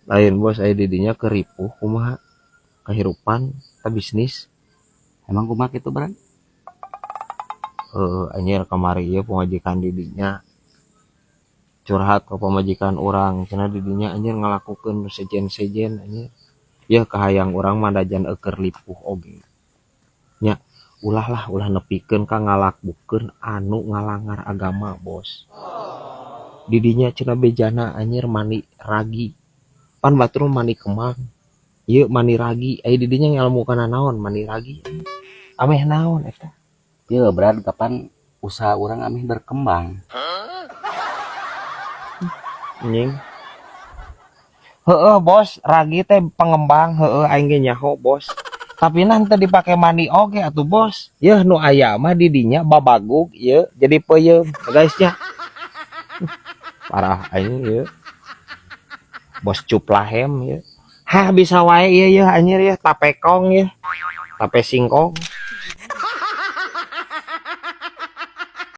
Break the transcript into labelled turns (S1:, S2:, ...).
S1: Lain, Bos, aya didinya keur ripuh kumaha kehirupan ta bisnis.
S2: Emang kumaha kitu, Brad?
S1: Heeh, anjir, kamari ieu pamajikan didinya curhat ke pamajikan urang cenah didinya anjir ngalakukeun nu sejen-sejen anjir. Yeuh, kahayang urang mah dajan eueuh ripuh oge nya, ulah lah, ulah nepikeun ka ngalakukeun anu ngalanggar agama, Bos. Didinya cenah bejana anjir mani ragi, pan batur mah mani kemang, ieu mani ragi. Aya didinya ngelmu kana naon mani ragi, ameh naon eta?
S2: Yeuh, Brad, kapan usaha urang ameh berkembang?
S1: Anjing, heeh, Bos, ragi teh pengembang, heeh, aing ge nyaho, Bos, tapi nanti dipake mandi oge atuh, Bos. Yeuh, nu aya mah didinya babagug ieu jadi peuyeum, guys, nya. Parah aing ieu, Bos. Cuplahem ieu, hah, bisa wae ieu, yeuh, anjir, yeuh, tapekong, yeuh, tape singkong.